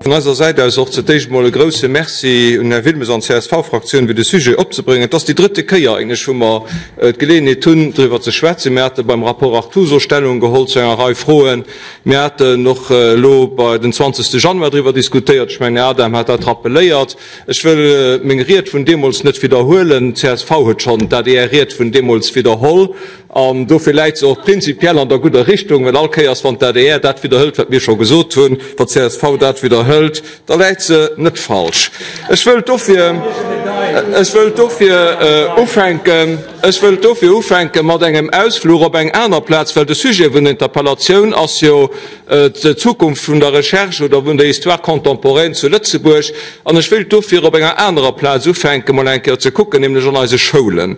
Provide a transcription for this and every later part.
Vun eiser Säit aus och zu d'éischt emol e grouse Merci un den Här Wilmes an d'CSV-Fraktioun, fir de Sujet opzebréngen. Et ass déi drëtte Kéier eigentlech, wou mer d'Geleeënheet hunn, driwwer ze schwätzen. Mir hate beim Rapport Artuso Stellung geholl zu enger Rei Froen. Mir haten och elo bei den 20. Januar driwwer diskutéiert. Ech mengen, den Här Adam hat dat rappeléiert. Ech wëll meng Ried vun deemools net widderhuelen. D'CSV huet schonn d'ADR-Ried vun deemools widderholl. An dofir läit se och prinzipiell an der gudder Richtung, well all Kéiers, wann d'ADR dat widderhëlt, wat mir scho gesot hunn, wann d'CSV dat widderhëlt, da läit se net falsch. Ech wëllt dofir, ech wëllt dofir ufänken, ech wëllt dofir ufänke mat engem Ausfluch op eng aner Plaz, well de Sujet vun der Interpellatioun ass jo d'Zukunft vun der Recherche oder vun der Histoire contemporaine zu Lëtzebuerg. An ech wéilt dofir op enger anerer Plaz ufänken, mol eng Kéier ze kucken, nämlech an eise Schoulen.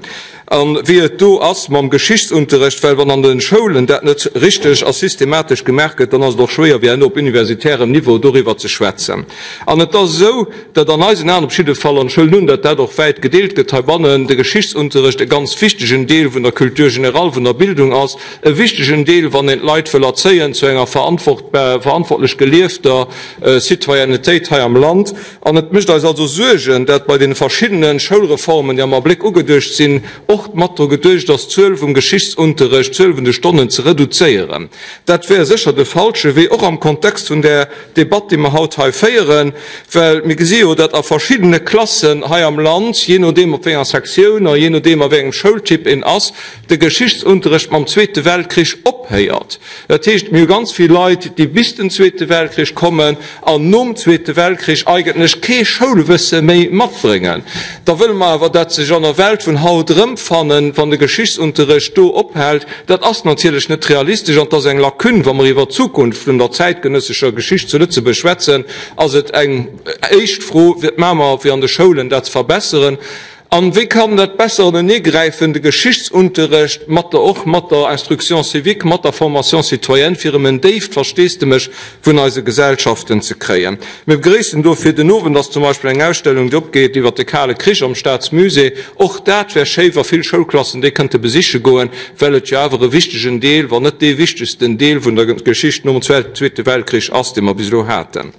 A wéi et do ass mam Geschichtsunterrecht, well wann an de Schoulen dat net richteg a systematesch gemaach gëtt, dann ass et och schwéier wéi herno op universitärem Niveau doriwwer ze schwätzen. An et ass esou, datt an eisen Aen op jidde Fall, an ech huelen un, datt dat och wäit gedeelt gëtt heibannen, de Geschichtsunterrecht e ganz wichtegen Deel vun der Culture générale, vun der Bildung ass, e wichtegen Deel, wann een d'Leit wëll erzéien zu enger verantwortlech geliefter Citoyennetéit hei am Land. An et mécht eis also Suergen, dat bei deene verschiddene Schoulreformen, déi am Abléck ugeduecht sinn, och mat dru geduecht ass, d'Zuel vum Geschichtsunterrecht, d'Zuel vun de Stonnen ze reduzéieren. Dat wär sécher de falsche Wee, och am Kontext vun där Debatt, déi mer haut hei féieren, well mir gesi jo, dat a verschiddene Klassen hei am Land, jee nodeem op wéi enger Sektioun a jee nodeem a wéi engem Schoultyp een ass, de Geschichtsunterrecht mam Zweete Weltkrich ophéiert. Dat heescht, mir hu ganz vill Leit, déi bis den Zweete Weltkrich kommen an nom Zweete Weltkrich eigentlech kee Schoulwësse méi matbréngen. Da wëlle mer awer, dat sech an der Welt vun haut erëmfannen, wann de Geschichtsunterrecht do ophält. Dat ass natierlech net realistesch an et ass eng Lacune. Wa mer iwwer d'Zukunft vun der zäitgenëssescher Geschicht zu Lëtzebuerg schwätzen, ass et eng éischt Fro, Wat maache mer, fir an de Schoulen dat ze verbesseren? An wéi kann dat besser aneneegräifen, de Geschichtsunterrecht mat der, och mat der Instruction civique, mat der Formation citoyenne, fir erëm en déift Versteesdemech vun eise Gesellschaften ze kréien? Mir begréissen dofir, den Owend ass zum Beispill eng Ausstellung, déi opgeet iwwert de Kale Krich am Staatsmusée. Och dat wär schéi, wa vill Schoulklassen déi kënnte besiche goen, well et jo awer e wichtegen Deel, wann net dee wichtegsten Deel vun der Geschicht nom Zweete Weltkrich ass, dee mer bis elo haten.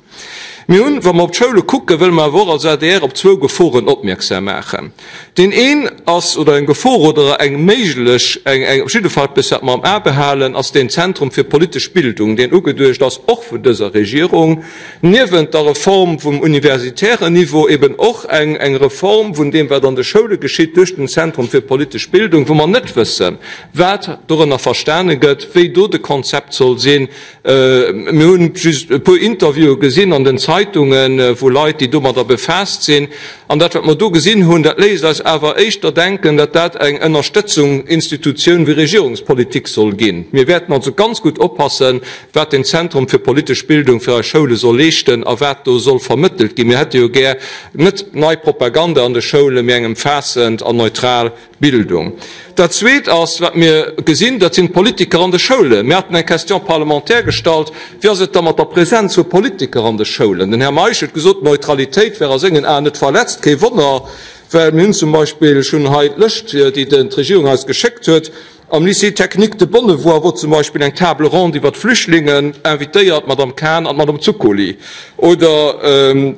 Mir hunn, wa mer op d'Schoule kucken, wëlle mer awer och als adr op zwou Geforen opmierksam maachen. Deen een ass, oder eng Gefor oder eng méiglech, eng, eng, op jidde Fall eppes, wat mer am A behalen, ass deen Zentrum fir politesch Bildung, deen ugeduecht ass, och vun dëser Regierung, niewent der Reform vum universitären Niveau eben och eng, eng Reform vun deem, wat an de Schoule geschitt duerch den Zentrum fir politesch Bildung, wou mer net wëssen, wat dorënner verstane gëtt, wéi do de Konzept soll sinn, Mir hunn just e puer Interviewe gesinn an den Zeitungen, wou Leit, déi domadder befaasst sinn. An dat, wat mer do gesinn hunn, dat léisst eis awer éischter denken, datt dat eng Ënnerstëtzung Institutioun wéi Regierungspolitik soll ginn. Mir wäerten also ganz gutt oppassen, wat den Zentrum fir politesch Bildung fir eis Schoule soll leeschten a wat do soll vermëttelt ginn. Mir hätte jo gär net nei Propaganda an de Schoulen, mee eng ëmfaassend an neutral Bildung. Dat Zweet ass, wat mir gesinn, dat sinn d'Politiker an de Schoulen. Mir haten eng Question parlementaire gestallt, Wéi ass et da mat der Präsenz vu Politiker an de Schoulen? Den Här Meisch huet gesot, d'Neutralitéit wär a sengen Aen net verletzt. Kee Wonner, well mir hunn zum Beispill, ech hunn hei d'Lëscht, déi d'Regierung eis geschéckt huet, am Lycée technique de Bonnevoie wor zum Beispill eng Table ronde iwwer d'Flüchtlingen, invitéiert d'Madame Cahen an d'Madame Zuccoli. Oder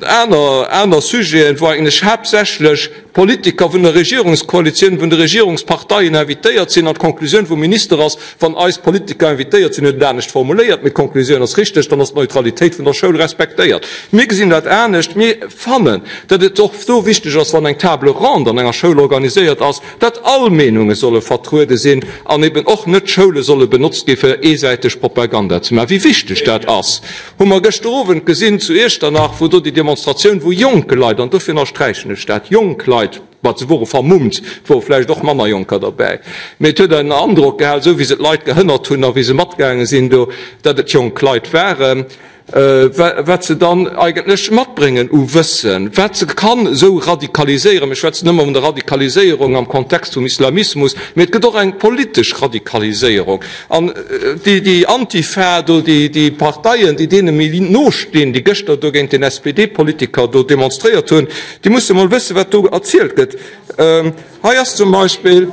aner, aner Sujeten, wou eigentlech haaptsächlech Politiker vun der Regierungskoalitioun, vun de Regierungsparteien invitéiert sinn an d'Conclusioun vum Minister ass, wann eis Politiker invitéiert sinn, huet et anescht formuléiert, mee d'Conclusioun ass richteg, dann ass d'Neutralitéit vun der Schoul respektéiert. Mir gesinn dat anescht. Mir fannen, datt et och do wichteg ass, wann eng Table ronde an enger Schoul organiséiert ass, datt all Meenunge solle vertruede sinn an eben och net d'Schoule solle benotzt gi fir eesäiteg Propaganda ze maachen. Wéi wichteg dat ass, Hu mer gëschter Owend gesinn zu Iechternach, wou do déi Demonstratioun, wou jonk Leit, an dofir ënnersträichen ech dat, jonk Leit, ma se wore vermummt, et wore vläicht och manner Jonker derbäi, mee et huet en Androck gehal, esou wéi se d'Leit gehënnert hunn a wéi se matgaange sinn do, datt et jonk Leit waren, wat se dann eigentlech matbréngen u Wëssen, wat se kann esou radikaliséieren. Mir schwätzen ëmmer vun der Radikaliséierung am Kontext vum Islamismus, mee et gëtt och eng politesch Radikaliséierung. An déi Antifa do, déi Parteien, déi deene méi no stinn, déi gëschter do géint den SPD-Politiker do demonstréiert hunn, déi musse mol wëssen, wat do erzielt gëtt. Hei ass zum Beispill,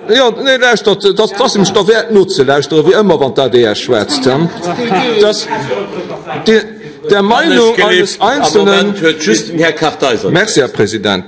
jo, nee, lauschtert, dat ass nämlech derwäert nozelauschteren, wéi ëmmer, wann d'ADR schwätzt. Der Meinung eines Einzelnen. Merci, Här President.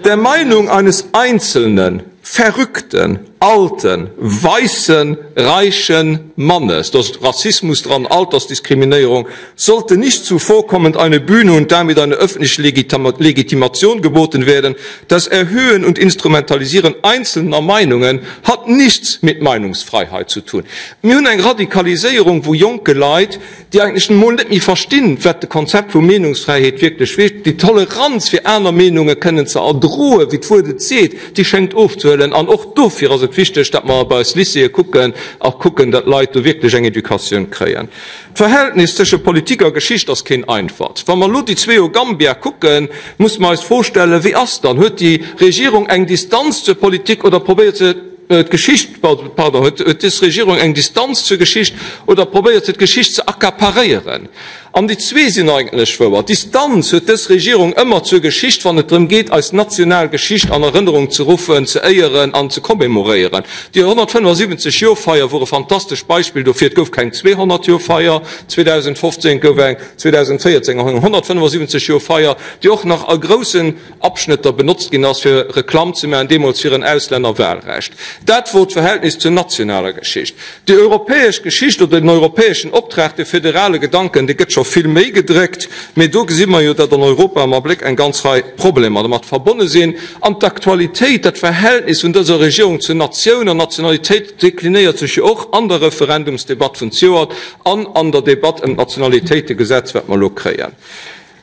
Der Meinung eines einzelnen verrückten, alten, weißen, reichen Mannes, do ass Rassismus dran, Altersdiskriminéierung, sollte nicht zuvorkommend eine Bühne und damit eine öffentliche Legitimation geboten werden. Das Erhöhen und Instrumentalisieren einzelner Meinungen hat nichts mit Meinungsfreiheit zu tun. Mir hunn eng Radikaliséierung vu jonke Leit, déi eigentlech emol net méi verstinn, wat de Konzept vu Meenungsfräiheet wierklech wier, déi Toleranz fir aner Meenunge kënnen ze erdroen, wéi d'Wuert et seet, déi schéngt ofzehuelen. An och dofir ass et wichteg, datt mer bei eis Lycéeë kucken a kucken, datt d'Leit do wierklech eng Educatioun kréien. D'Verhältnis tësche Politik a Geschicht ass keen einfacht. Wa mer elo déi 2 Joer Gambia kucken, musse mer eis d'Fro stellen, Wéi ass dann? Huet déi Regierung eng Distanz zur Politik oder probéiert se, d'Geschicht, pardon, huet dës Regierung eng Distanz zur Geschicht oder probéiert se d'Geschicht ze accaparéieren? An déi zwee sinn eigentlech wouer. Distanz huet dës Regierung ëmmer zur Geschicht, wann et drëm geet, eis national Geschicht an Erënnerung ze ruffen, ze éieren an ze commémoréieren. Déi 175 Joer Feier wor e fantastescht Beispill dofir. Et gouf keng 200 Joer Feier 2015, et gouf eng 2014 eng 175 Joer Feier, déi och nach a groussen Abschnëtter benotzt ginn ass, fir Reklamm ze maachen, deemools fir en Auslännerwahlrecht. Dat wor d'Verhältnis zur nationaler Geschicht. Déi europäesch Geschicht oder den europäeschen Optrag, de federale Gedanken, dee gëtt scho vill méi gedréckt, mee do gesi mer jo, datt an Europa am Abléck eng ganz Rei Problemer dermat verbonne sinn. An d'Aktualitéit, dat Verhältnis vun dëser Regierung zur Natioun an Nationalitéit deklinéiert sech jo och an der Referendumsdebatt vun zejoert an an der Debatt ëm d'Nationalitéitegesetz, wat mer elo kréien.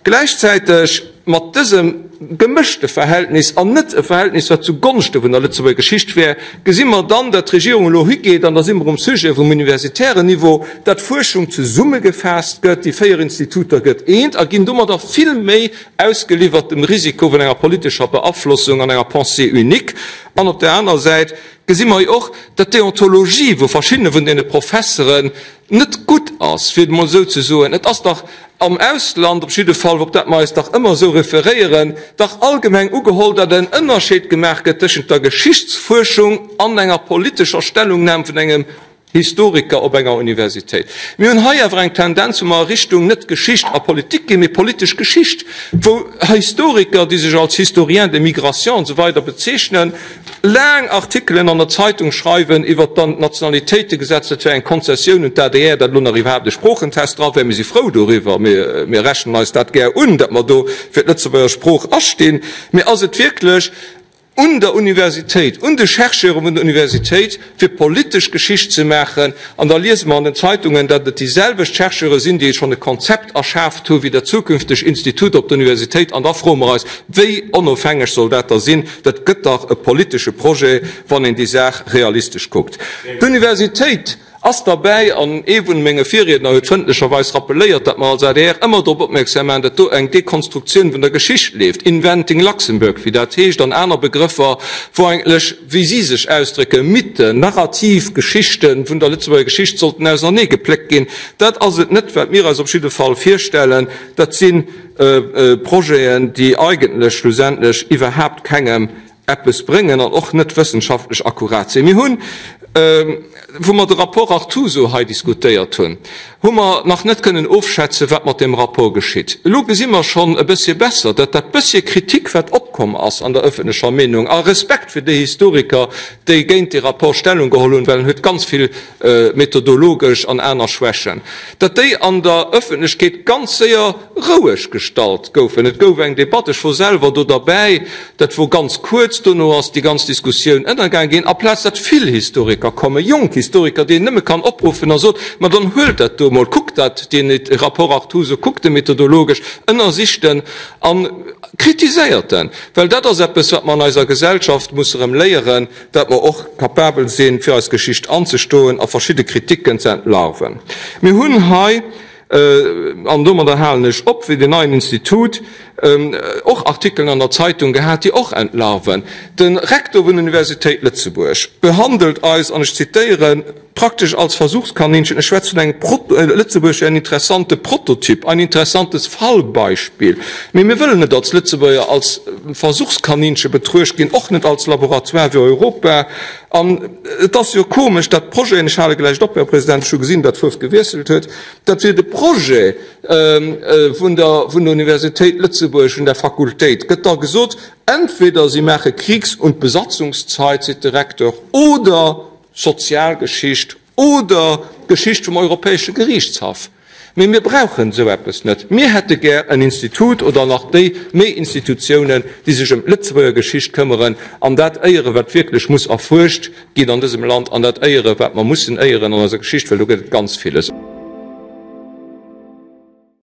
Gläichzäiteg mat dësem gemëschte Verhältnis, an net e Verhältnis, wat zu Gonschte vun der Lëtzebuerger Geschicht wär, gesi mer dann, datt d'Regierung elo higeet, an da si mer um Sujet vum universitären Niveau, datt Fuerschung zesummegefaasst gëtt, déi 4 Instituter gëtt eent a ginn domadder vill méi ausgeliwwert dem Risiko vun enger politescher Beaflossung an enger Pensée unique. An op där aner Säit gesi mer jo och, datt d'Deontologie vu verschiddene vun deene Professeren net gutt ass, fir et emol esou ze soen. Et ass dach am Ausland, op jidde Fall, op dat mer eis dach ëmmer esou referéieren, dach allgemeng ugeholl, datt en Ënnerscheed gemaach gëtt tëschent der Geschichtsfuerschung an enger politescher Stellungnam vun engem Historiker op enger Universitéit. Mir hunn hei awer eng Tendenz, wou mer a Richtung net Geschicht a Politik ginn, mee politesch Geschicht, wou Historiker, déi sech als Historiens des migrations an esou weider bezeechnen, laang Artikelen an der Zeitung schreiwen iwwert dann d'Nationalitéitegesetz, dat wär eng Konzessioun un d'ADR, datt elo nach iwwerhaapt e Sproochentest dra wär. Mir si frou doriwwer, mir, mir rechnen eis dat gär un, datt mer do fir d'Lëtzebuerger Sprooch astinn. Mee ass et wierklech un der Universitéit, un de Chercheure vun der Universitéit, fir politesch Geschicht ze maachen? An da liese mer an den Zeitungen, datt et déi selwecht Chercheure sinn, déi schonn e Konzept erschaaft hu wéi dat zukünfteg Institut op der Universitéit. An da froe mer eis, Wéi onofhängeg soll dat da sinn? Dat gëtt dach e politesche Projet, wann een déi Saach realistesch kuckt. D'Universitéit ass derbäi, an ee vun menge Virriedner huet frëndlecherweis rappeléiert, datt mer als adr ëmmer drop opmierksam maachen, datt do eng Dekonstruktioun vun der Geschicht leeft, Inventing Luxembourg, wéi dat heescht, an aner Begrëffer, wou eigentlech, wéi si sech ausdrécken, Mythen, narrativ Geschichte vun der Lëtzebuerger Geschicht sollten auserneegepléckt ginn. Dat ass et net, wat mir eis op jidde Fall virstellen. Dat si Projeten, déi eigentlech schlussendlech iwwerhaapt kengem eppes bréngen an och net wëssenschaftlech akkurat sinn. Mir hunn, wou mer de Rapport Artuso hei diskutéiert hunn, hu mer nach net kënnen ofschätzen, wat mat deem Rapport geschitt. Elo gesi mer schonn e bëssche besser, datt dat bëssche Kritik, wat opkomm ass an der ëffentlecher Meenung, a Respekt fir déi Historiker, déi géint dee Rapport Stellung geholl hunn, well en huet ganz vill methodologesch an aner Schwächen, datt déi an der Ëffentlechkeet ganz séier roueg gestallt goufen. Et gouf eng Debatt, ech wor selwer do derbäi, dat wor ganz kuerz, dono ass déi ganz Diskussioun ënnergaang ginn, aplaz datt vill Historiker kommen, jonk Historiker, déi een nëmme kann opruffen a sot, ma dann huelt dat do emol, kuckt dat, deen Rapport Artuso, kuckt e methodologesch, ënnersicht en a kritiséiert en, well dat ass eppes, wat mer an eiser Gesellschaft musse erëm léieren, dat mer och capabel sinn, fir eis Geschicht anzestoen a verschidde Kritiken ze entlarven. Mir hunn hei, an domadder halen ech op, wéi den neien Institut, och Artikelen an der Zeitung gehat, déi och entlarven. De Rektor vun der Universitéit Lëtzebuerg behandelt eis, an ech zitéieren, praktesch als Versuchskaninchen, ech schwätze vun engem Proto, Lëtzebuerg wär en interessante Prototyp, ein interessantes Fallbeispiel, mee mir wëllen net als Lëtzebuerger als Versuchskaninche betruecht ginn, och net als Laboratoire fir Europa. An et ass jo komesch, dat d'Projeten, ech hale gläich op, Här President, ech hu gesinn, datt d'Fuerf gewiesselt huet, dat wier de. Projet vun der Universitéit Lëtzebuerg, vun der Fakultéit, gëtt da gesot, entweder si maache Kriegs und Besatzungszeit, seet de Recteur, oder Sozialgeschicht oder d'Geschicht vum Europäesche Geriichtshaff. Mee mir brauchen esou eppes net. Mir hätte gär en Institut oder nach déi méi Institutiounen, déi sech ëm d'Lëtzebuerger Geschicht këmmeren an dat éieren, wat wierklech muss erfuerscht ginn an dësem Land, an dat éieren, wat mer mussen éieren an eiser Geschicht, well do gëtt et ganz villes.